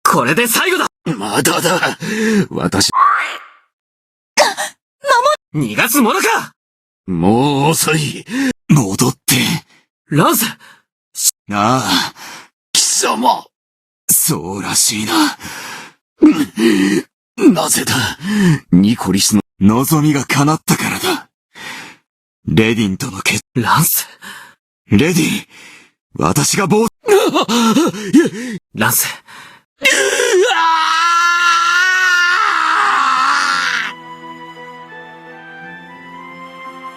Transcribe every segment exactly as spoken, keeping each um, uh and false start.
これで最後だ。まだだ。私、逃がすものか。もう遅い。戻って。ランス。なあ。貴様。そうらしいな。なぜだ。ニコリスの望みが叶ったからだ。レディンとの決、ランス。レディン、私が暴、ランス。うわ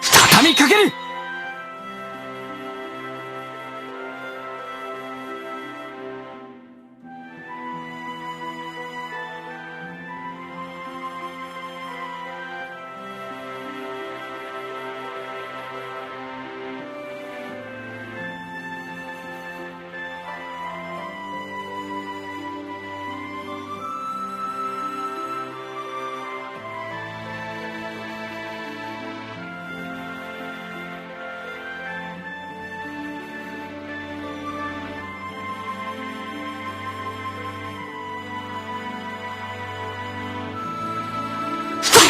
ー！ 畳みかける！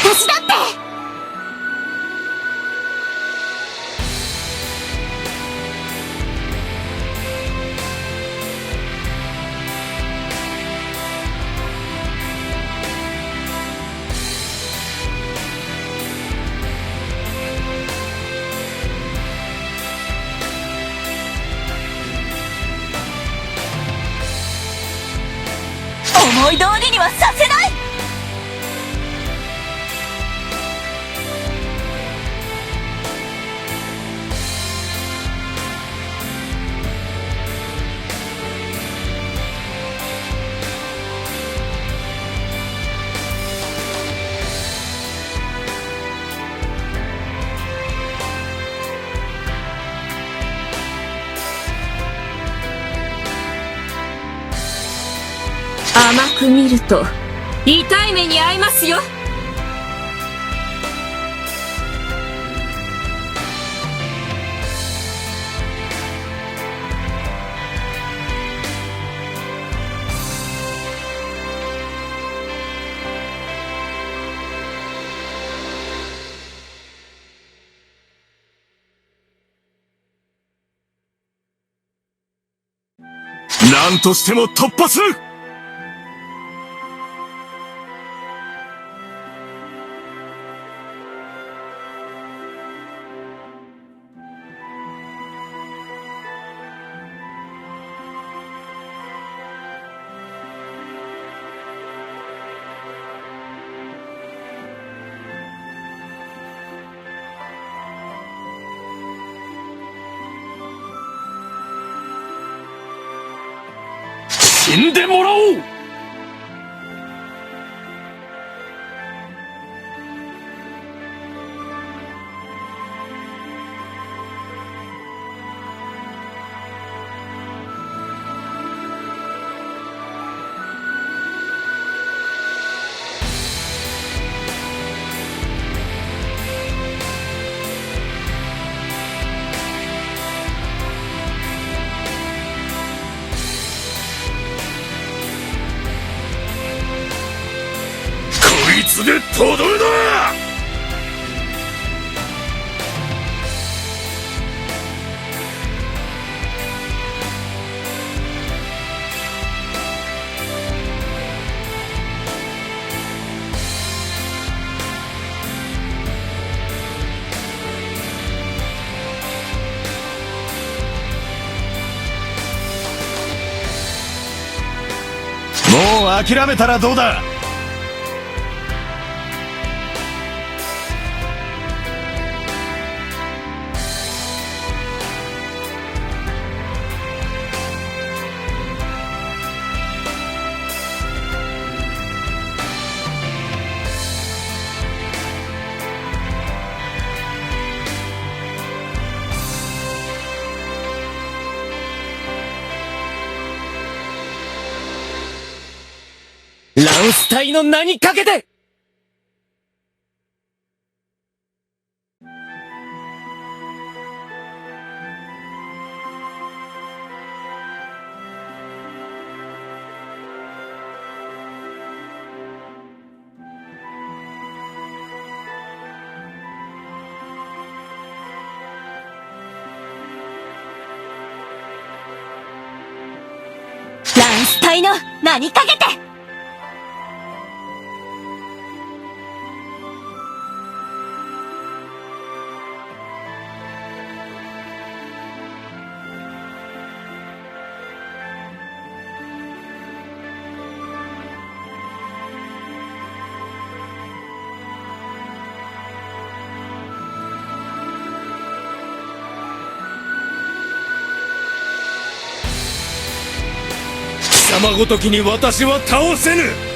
私だって！ 思い通りにはさせない！ 甘く見ると痛い目に遭いますよ。 なんとしても突破する！ 死んでもらおう！ こいつでとどめだ！ もう諦めたらどうだ？ ランス隊の名にかけて！死体の名にかけて。貴様ごときに私は倒せぬ。